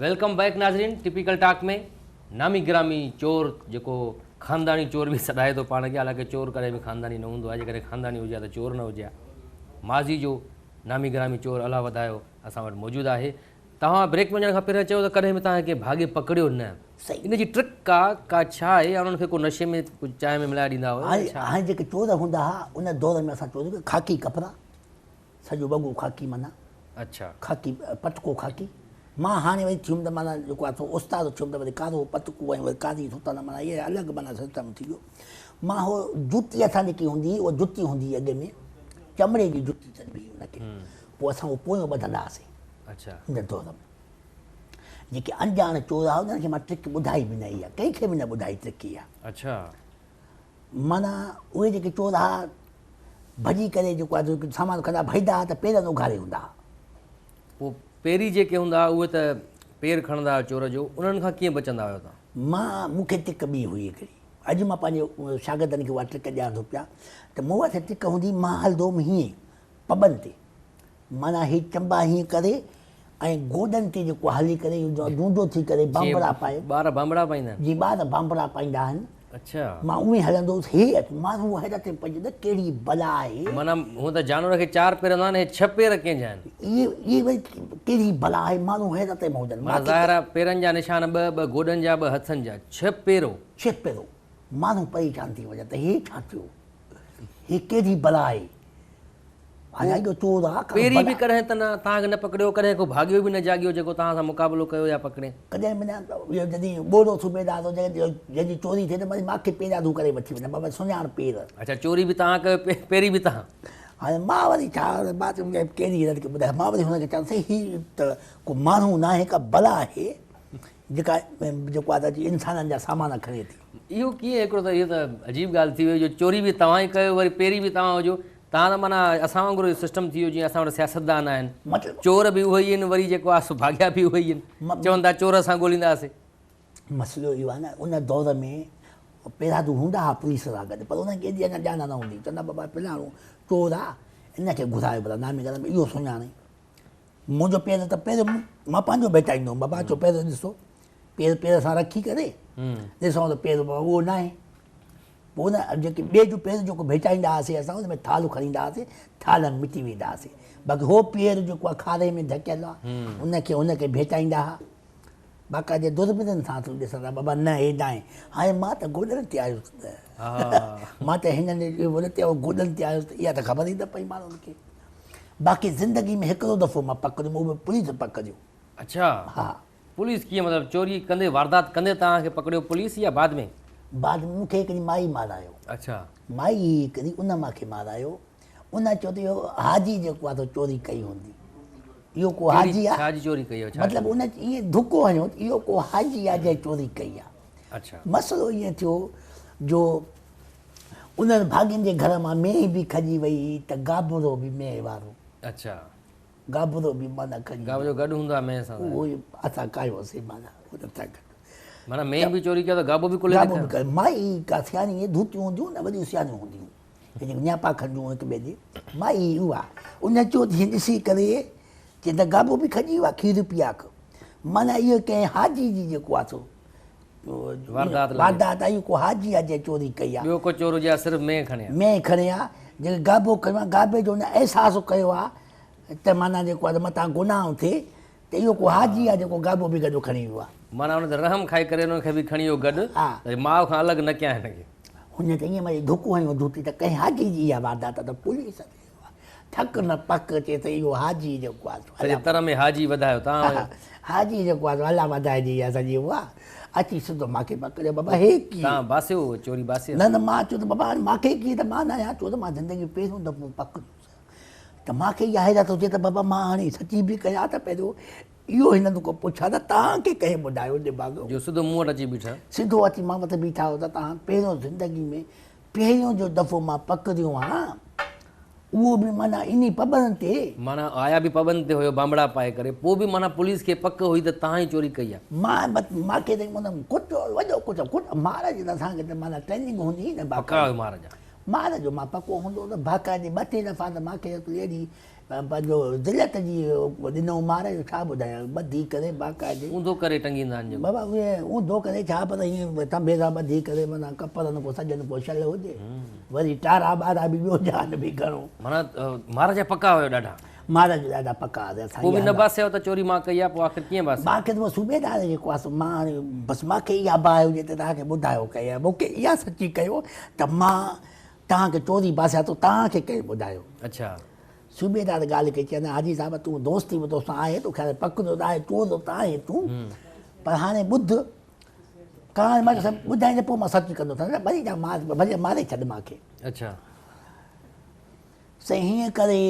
Welcome back ناظرين typical talk ۾ نامي گرامي چور جيڪو خانداني چور به سڏائي ٿو پاڻ کي حالانڪه چور ڪڏهن به خانداني نه هوندو آهي جيڪڏهن خانداني هجي ها ته چور نه هجي ها ماضي جو نامي گرامي چور الله وڌايو اسان وٽ موجود آهي توهان بريڪ ۾ وڃڻ کان پهريان چيو ته ڪڏهن به توهان کي ڀاڳي پڪڙيو نه ان جي ٽرڪ ڪا ڪا ڇا آهي يا انهن کي ڪو نشي ۾ ڪجهه چانهه ۾ ملائي ڏيندا هيو هاڻي هاڻي جيڪي چور هوندا ها ان دور ۾ اسان چوري خاڪي ڪپڙا سڄو وڳو خاڪي معنيٰ اڇا خاڪي پٽڪو خاڪي مان هاڻي وري ٿيم ته معنيٰ جيڪو آهي سو استاد ٿيم ته وري ڪارو پٽڪو ۽ وري ڪاري ستل معنيٰ اهي الڳ معنيٰ سسٽم ٿي ويو مان هو جتي اسان جيڪي هوندي هئي اها جتي هوندي هئي اڳ ۾ چمڙي جي جتي چئبي هئي ان کي پوء اسان اهو پويون ٻڌندا هئاسين اڇا ان دور ۾ جيڪي انجاڻ چور هئا انهن کي مان ٽرڪ ٻڌائي به نه اها ڪنهن کي به نه ٻڌائي ٽرڪ اها اڇا معنيٰ اهي جيڪي چور هئا ڀڄي ڪري جيڪو آهي سامان کڻندا ڀڄندا هئا ته پيرن اگهاڙي هوندا هئا. پوء پيري جيڪي هوندا هئا اهي ته پير کڻندا هئا چور جو انهن کان ڪيئن بچندا هيو توهان؟ مان مون کي ٽرڪ ٻي هئي هڪڙي اڄ مان پنهنجي شاگردن کي اها ٽرڪ ڏيان ٿو پيا ته مون وٽ ٽرڪ هوندي مان هلندو هوم هيئن پٻن تي معنيٰ هي چنبا هيئن ڪري ۽ گوڏن تي جيڪو هلي ڪري ڊونڊو ٿي ڪري بانبڙا پائي. ٻار بانبڙا پائيندا آهن. جي ٻار بانبڙا پائيندا آهن. اڇا. مان اونئين هلندو هوس هي ماڻهو حيرت ۾ پئجي ويندا ڪهڙي بلا آهي. معنيٰ هونء ته جانور کي چار پير هوندا آهن هي ڇهه پير ڪنهن جا آهن. اهي اهي وري ڪهڙي بلا آهي ماڻهو حيرت ۾ هجن. معنيٰ ظاهر آهي پيرن جا نشان ٻه ٻه گوڏن جا ٻه هٿن جا ڇهه پيرو. ڇهه پيرو ماڻهو پريشان ٿي وڃن ته هي ڇا ٿيو هي ڪهڙي بلا آهي. پيري به ڪڏهن ته نه توهان کي نه پڪڙيو، ڪڏهن ڪو ڀاڳيو به نه جاڳيو جيڪو توهان سان مقابلو ڪيو يا پڪڙي. ڪڏهن به نه، اهو جڏهن ٻوڙو صوبيدار هو، جنهن جي چوري ٿئي ته وري مان کي پيرادو ڪري وٺي وڃن، بابا سڃاڻ پير. اڇا چوري به توهان ڪيو، پيري به توهان. هاڻي مان وري ڇا، مان چيم ڪهڙي هنن کي ٻڌايان، مان وري هن کي چيم سائين هي ته ڪو ماڻهو ناهي ڪا بلا آهي جيڪا جيڪو آهي ته انسانن جا سامان کڻي ٿي. اهو ڪيئن هڪڙو ته اهو ته عجيب ڳالهه ٿي وئي جو چوري به توهان ئي ڪيو وري پيري به توهان هجو. توهان ته معنيٰ اسان وانگر اهو سسٽم ٿي ويو جيئن اسان وٽ سياستدان آهن چور به اهي ئي آهن وري جيڪو آهي سو ڀاڳيا به اهي ئي آهن چون ٿا چور اسان ڳولينداسين. مسئلو اهو آهي نه ان دور ۾ پيرادو هوندا هئا پوليس سان گڏ پر انهن کي ايڏي اڃا ڄاڻ نه هوندي چوندا بابا فلاڻو چور آهي ان کي گهرايو ڀلا نامي گهر ۾ اهو سڃاڻي منهنجو پير ته پير مان پنهنجو ڀيٽائيندو هوم بابا اچو پير ڏسو پير پير سان رکي ڪري ڏسون ته پير بابا اهو ناهي پوء نه جيڪي ٻئي جو پير جيڪو ڀيٽائيندا هئاسين اسان ان ۾ ٿالهه کڻيندا هئاسين ٿالهه ۾ مٽي ويندا هئاسين باقي هو پير جيڪو آهي کاري ۾ ڍڪيل آهي ان کي ان کي ڀيٽائيندا هئا باقاعده دوربينن سان تون ڏسندا بابا نه هي ناهي هاڻي مان ته گوڏن تي آيس ته مان ته هنن جي تي گوڏن تي آيس ته اها ته خبر ئي نه پئي ماڻهن کي باقي زندگي ۾ هڪڙو دفعو مان پڪڙيم اهو به پوليس پڪڙيو. اڇا ها. پوليس ڪيئن مطلب چوري ڪندي واردات ڪندي توهان کي پڪڙيو پوليس يا بعد ۾؟ بعد ۾ مون کي هڪڙي مائي مارايو. اڇا. مائي هئي هڪڙي ان مان کي مارايو ان چيو ته اهو حاجي جيڪو آهي سو چوري ڪئي هوندي. اهو ڪو حاجي آهي؟ ڇا جي چوري ڪئي آهي؟ مطلب ان ائين ڌڪو هنيو ته اهو ڪو حاجي آهي جنهن چوري ڪئي آهي. اڇا. مسئلو ائين ٿيو جو انهن ڀاڳين جي گهر مان مينهن به کڄي وئي ته گابرو به مينهن وارو. اڇا. گابرو به معنيٰ کڄي ويو. گابرو گڏ هوندو آهي مينهن سان. اهو ئي اسان ڪاهيوسين معنيٰ ان سان گڏ. معنيٰ مينهن به چوري ڪيو ته گابو به ڪلهي تي گابو به ڪاهيو. مائي ڪا سياڻي اهي ڌوتيون هونديون نه وڏيون سياڻيون هونديون هي جيڪي نياپا کڻنديون هيون هڪ ٻئي جي مائي اها ان چيو ته هيئن ڏسي ڪري چي ته گابو به کڄي ويو آهي کير پياڪ معنيٰ اهو ڪنهن حاجي جي جيڪو آهي سو واردات لڳي. واردات آئي ڪو حاجي آ جنهن چوري ڪئي آ. ٻيو ڪو چور هجي ها صرف مينهن کڻي ها. مينهن کڻي ها جيڪي گابو کنيو آ گابي جو هن احساس ڪيو آ ته معنيٰ جيڪو آ ته متان گناهه ٿئي ته اهو ڪو حاجي آ جيڪو گابو به گڏ کڻي ويو آ. معنيٰ هن تي رحم کائي ڪري هن کي به کڻي ويو گڏ ته ماء کان الڳ نه ڪيان هن کي. هن ته ائين مڙئي ڌڪ هنيو جوتي ته ڪنهن حاجي جي اها واردات آ ته پوليس ٿڪ نه پڪ چي ته اهو حاجي جيڪو آ سو سڄي تر ۾ حاجي وڌايو تان ويو. حاجي جيڪو آ سو الله وڌائي ڏي اها سڄي اها اچي سڌو مان کي پڪڙيو بابا هي ڪي. تان باسيو چوري باسيو. نه نه مان چيو ته بابا هاڻي مان کي ڪي ته مان نه آهيان چيو ته مان زندگي ۾ پهريون دفعو پڪڙيس ته مان کي اها حيرت هجي ته بابا مان هاڻي سچي به ڪيان ته پهريون اهو هنن کان پڇان ته تان کي ڪنهن ٻڌايو دماغ جو سڌو مون وٽ اچي بيٺا. سڌو اچي مان وٽ بيٺا هو ته تان پهريون زندگي ۾ پهريون جو دفعو مان پڪڙيو هان اهو به معنيٰ انهي پٻڻ تي. معنيٰ آيا به پٻڻ تي هيو بانبڙا پائي ڪري پوء به معنيٰ پوليس کي پڪ هئي ته تهان ئي چوري ڪئي آ. مان بس مان کي ته معنيٰ ڪٽ وڏو ڪٽ ڪٽ مار جي ته اسان کي ته معنيٰ ٽريننگ هوندي هئي نه پڪا هيو مار جا. مار جو مان پڪو هوندو هوس، باقاعدي ٻه ٽي دفعا ته مان کي اهڙي پنهنجو ذلت جي ڏنو مار جو ڇا ٻڌايان، ٻڌي ڪري باقاعدي. اونڌو ڪري ٽنگيندا آهن جيڪو. بابا اهي اونڌو ڪري ڇا پر ائين ٿنڀي سان ٻڌي ڪري معنيٰ ڪپرن ڪو سڄن ڪو شل هجي، وري ٽارا ٻارا به ٻيو جهان به گهڻو. معنيٰ مار جا پڪا هيو ڏاڍا. مار جا ڏاڍا پڪا هئا اسان. پوء به نه باسيو ته چوري مان ڪئي آهي پوء آخر ڪيئن باسيو؟ باقي ته پوء صوبيدار جيڪو آهي سو مان هاڻي بس مان کي اها باهه هجي ته توهان کي ٻڌايو ڪئي آهي، مون کي اها سچي ڪيو ته مان توهان کي چوري باسيان ٿو توهان کي ڪنهن ٻڌايو؟ اڇا. صوبيدار ڳالهه ڪئي چيائين حاجي صاحب تون دوستي به توسان آهي توکي هاڻي پڪ ته آهي چور ته آهين تون پر هاڻي ٻڌ ڪهاڻي مان چيس ٻڌائين ته پوء مان سچ ڪندس نه ڀلي جا مار ڀلي ماري ڇڏ مان کي. اڇا. سائين هيئن ڪري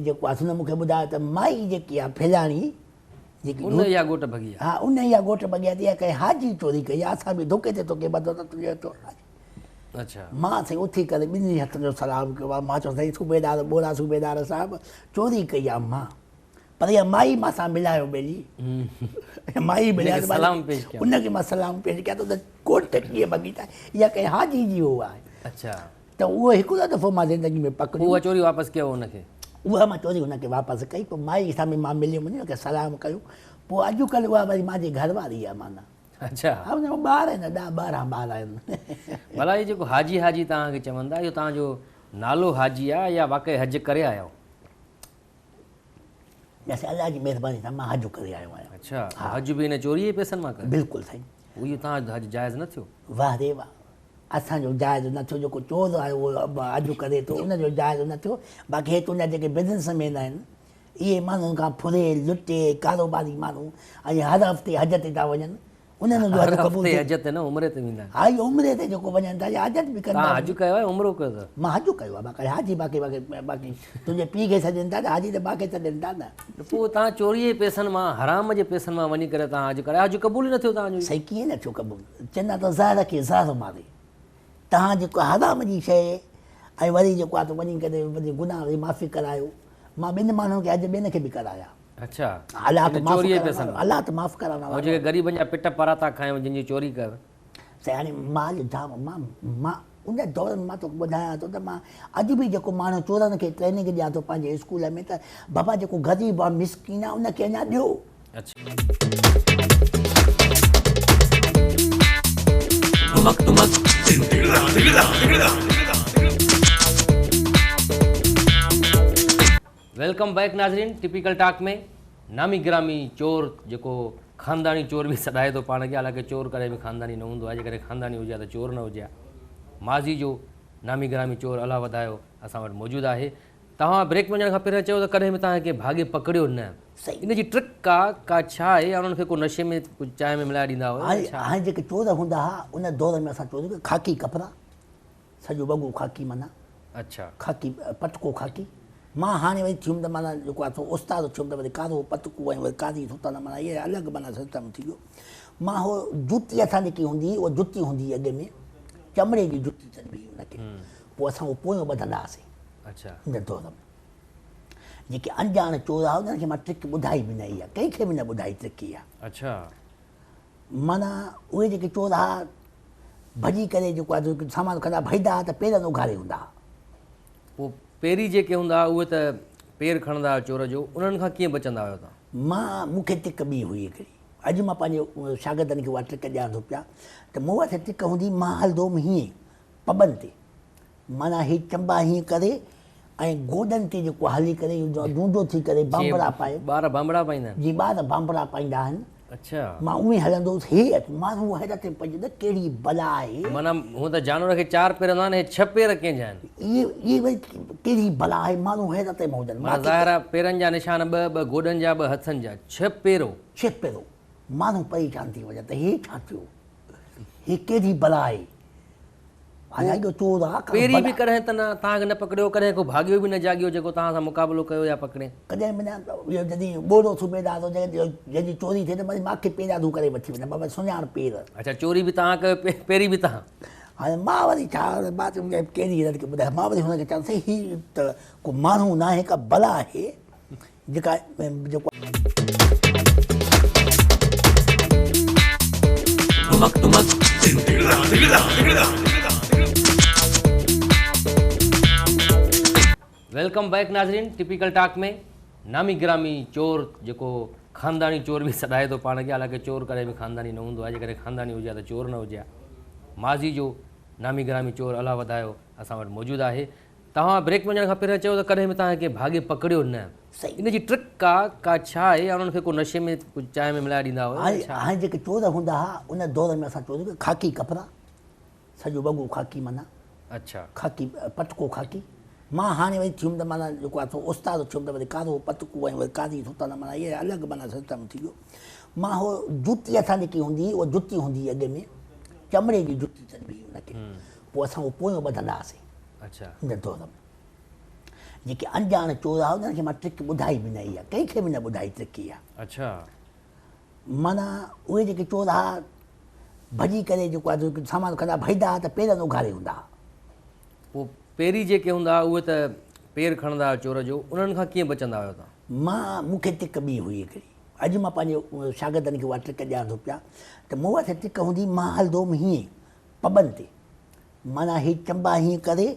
جيڪو آهي سو مون کي ٻڌايو ته مائي جيڪي آهي ڦلاڻي جيڪي ان اها ڳوٽ ڀڳي آهي. ها ان اها ڳوٽ ڀڳي آهي ته اها ڪنهن حاجي چوري ڪئي آهي اسان به ڌوڪي تي توکي ٻڌو ته تنهنجو چور حاجي. اڇا. مان سائين اٿي ڪري ٻنهي هٿن جو سلام ڪيو آهي مان چيو سائين صوبيدار ٻوڙا صوبيدار صاحب چوري ڪئي آهي مان پر اها مائي مان سان ملايو ٻيلي مائي ملايو سلام پيش ڪيا ان کي مان سلام پيش ڪيا ته ڪوٽ ڪيئن ڀڳي ته اها ڪنهن حاجي جي هو آهي. اڇا. ته اهو هڪڙو دفعو مان زندگي ۾ پڪڙيو. اها چوري واپس ڪيو ان کي؟ اها مان چوري هن کي واپس ڪئي پوء مائي سان به مان مليم ان کي سلام ڪيو پوء اڄڪلهه اها وري مانجي گهر واري آهي معنيٰ. اڇا. ها ان جا ٻار آهن ڏهه ٻارهن ٻار آهن. ڀلا هي جيڪو حاجي حاجي توهان کي چون ٿا اهو توهان جو نالو حاجي آهي يا واقعي حج ڪري آيا آهيو؟ نه سائين الله جي مهرباني سان مان حج ڪري آيو آهيان. اڇا حج به ان چوري جي پئسن مان ڪيو؟ بلڪل سائين. اهو توهان جو حج جائز نه ٿيو؟ واه ري واه اسان جو جائز نه ٿيو جيڪو چور آهي اهو حج ڪري ٿو ان جو جائز نه ٿيو باقي هي تنهنجا جيڪي بزنس مين آهن اهي ماڻهن کان ڦري لٽي ڪاروباري ماڻهو ۽ هر هفتي حج تي ٿا وڃن انهن جو حج قبول ٿئي. حج تي نه عمري تي ويندا آهن. ها اهي عمري تي جيڪو وڃن ٿا يا حج به ڪن ٿا. توهان حج ڪيو آهي عمرو ڪيو اٿو؟ مان حج ڪيو آهي باقي حاجي باقي باقي باقي تنهنجي پيء کي سڏين ٿا ته حاجي ته مان کي سڏين ٿا نه. پوء توهان چوري جي پئسن مان حرام جي پئسن مان وڃي ڪري توهان حج ڪرايو حج قبول ئي نه ٿيو توهان جو. سائين ڪيئن نه ٿيو قبول چوندا ته زهر کي زهر ماري توهان جيڪو حرام جي شيء ۽ وري جيڪو آهي ته وڃي ڪري وري گناهه جي معافي ڪرايو مان ٻن ماڻهن کي حج ٻين کي به ڪرايا. اڇا الله ته معاف ڪرڻ وارو الله ته معاف ڪرڻ وارو ۽ جيڪي غريبن جا پٽ پاراتا کايو جن جي چوري ڪيو. سائين هاڻي مال جام مان مان ان دور ۾ مان توکي ٻڌايان ٿو ته مان اڄ به جيڪو ماڻهو چورن کي ٽريننگ ڏيان ٿو پنهنجي اسڪول ۾ ته بابا جيڪو غريب آ مسڪين آ ان کي اڃا ڏيو. اڇا. Welcome back ناظرين ٽپيڪل ٽاڪ ۾ نامي گرامي چور جيڪو خانداني چور به سڏائي ٿو پاڻ کي حالانڪه چور ڪڏهن به خانداني نه هوندو آهي جيڪڏهن خانداني هجي ها ته چور نه هجي ها ماضي جو نامي گرامي چور الله وڌايو اسان وٽ موجود آهي توهان بريڪ ۾ وڃڻ کان پهريان چيو ته ڪڏهن به توهان کي ڪنهن ڀاڳي پڪڙيو نه ان جي ٽرڪ ڪا ڪا ڇا آهي يا انهن کي ڪو نشي ۾ ڪجهه چانهه ۾ ملائي ڏيندا هئا هاڻي هاڻي جيڪي چور هوندا ها ان دور ۾ اسان چوري خاڪي ڪپڙا سڄو وڳو خاڪي معنيٰ اڇا خاڪي پٽڪو خاڪي مان هاڻي وري ٿيم ته معنيٰ جيڪو آهي سو استاد ٿيم ته وري ڪارو پٽڪو ۽ وري ڪاري سوٽ معنيٰ اهي الڳ معنيٰ سسٽم ٿي ويو مان هو جتي اسان جيڪي هوندي هئي اها جتي هوندي هئي اڳ ۾ چمڙي جي جتي چئبي هئي ان کي پوء اسان اهو پويون ٻڌندا هئاسين اڇا ان دور ۾ جيڪي انجاڻ چور هئا انهن کي مان ٽرڪ ٻڌائي به نه اها ڪنهن کي به نه ٻڌائي ٽرڪ اها اڇا معنيٰ اهي جيڪي چور ها ڀڄي ڪري جيڪو آهي سامان کڻندا ڀڄندا ها ته پيرن اگهاڙي هوندا ها. پوء پيري جيڪي هوندا ها اهي ته پير کڻندا ها چور جو انهن کان ڪيئن بچندا هيو توهان؟ مان مون کي ٽرڪ ٻي هئي هڪڙي اڄ مان پنهنجي شاگردن کي اها ٽرڪ ڏيان ٿو پيا ته مون وٽ ٽرڪ هوندي مان هلندو هوم هيئن پٻن تي معنيٰ هي چنبا هيئن ڪري ۽ گوڏن تي جيڪو هلي ڪري ڊونڊو ٿي ڪري بانبڙا پائي. ٻار بانبڙا پائيندا آهن. جي ٻار بانبڙا پائيندا آهن. اڇا. مان اونئين هلندو هوس هي ماڻهو حيرت ۾ پئجي ويندا ڪهڙي بلا آهي. معنيٰ هونء ته جانور کي چار پير هوندا آهن هي ڇهه پير ڪنهن جا آهن. اهي اهي وري ڪهڙي بلا آهي ماڻهو حيرت ۾ هجن. معنيٰ ظاهر آهي پيرن جا نشان ٻه ٻه گوڏن جا ٻه هٿن جا ڇهه پيرو. ڇهه پيرو ماڻهو پريشان ٿي وڃن ته هي ڇا ٿيو هي ڪهڙي بلا آهي. پيري به ڪڏهن ته نه توهان کي نه پڪڙيو، ڪڏهن ڪو ڀاڳيو به نه جاڳيو جيڪو توهان سان مقابلو ڪيو يا پڪڙي. ڪڏهن به نه، اهو جڏهن ٻوڙو صوبيدار هو، جنهن جي چوري ٿئي ته وري مان کي پيرادو ڪري وٺي وڃن، بابا سڃاڻ پير. اڇا چوري به توهان ڪيو، پيري به توهان. هاڻي مان وري ڇا، مان چيم ڪهڙي هنن کي ٻڌايان، مان وري هن کي چيم سائين هي ته ڪو ماڻهو ناهي ڪا بلا آهي جيڪا جيڪو. Welcome back ناظرين ٽپيڪل ٽاڪ ۾ نامي گرامي چور جيڪو خانداني چور به سڏائي ٿو پاڻ کي حالانڪه چور ڪڏهن به خانداني نه هوندو آهي جيڪڏهن خانداني هجي ها ته چور نه هجي ها ماضي جو نامي گرامي چور الله وڌايو اسان وٽ موجود آهي توهان بريڪ ۾ وڃڻ کان پهريان چيو ته ڪڏهن به توهان کي ڀاڳي پڪڙيو نه ان جي ٽرڪ ڪا ڪا ڇا آهي يا انهن کي ڪو نشي ۾ ڪجهه چانهه ۾ ملائي ڏيندا هيو هاڻي هاڻي جيڪي چور هوندا ها ان دور ۾ اسان چور خاڪي ڪپڙا سڄو وڳو خاڪي معنيٰ اڇا خاڪي پٽڪو خاڪي مان هاڻي وري ٿيم ته معنيٰ جيڪو آهي سو استاد ٿيم ته وري ڪارو پٽڪو ۽ وري ڪاري ستل معنيٰ اهي الڳ معنيٰ سسٽم ٿي ويو مان هو جتي اسان جيڪي هوندي هئي اها جتي هوندي هئي اڳ ۾ چمڙي جي جتي چئبي هئي ان کي پوء اسان اهو پويون ٻڌندا هئاسين اڇا ان دور ۾ جيڪي انجاڻ چور هئا انهن کي مان ٽرڪ ٻڌائي به نه اها ڪنهن کي به نه ٻڌائي ٽرڪ اها اڇا معنيٰ اهي جيڪي چور ها ڀڄي ڪري جيڪو آهي سامان کڻندا ڀڄندا ها ته پيرن اگهاڙي هوندا ها. پوء پيري جيڪي هوندا ها اهي ته پير کڻندا ها چور جو انهن کان ڪيئن بچندا هيو توهان؟ مان مون کي ٽرڪ ٻي هئي هڪڙي اڄ مان پنهنجي شاگردن کي اها ٽرڪ ڏيان ٿو پيا ته مون وٽ ٽرڪ هوندي مان هلندو هوم هيئن پٻن تي معنيٰ هي چنبا هيئن ڪري.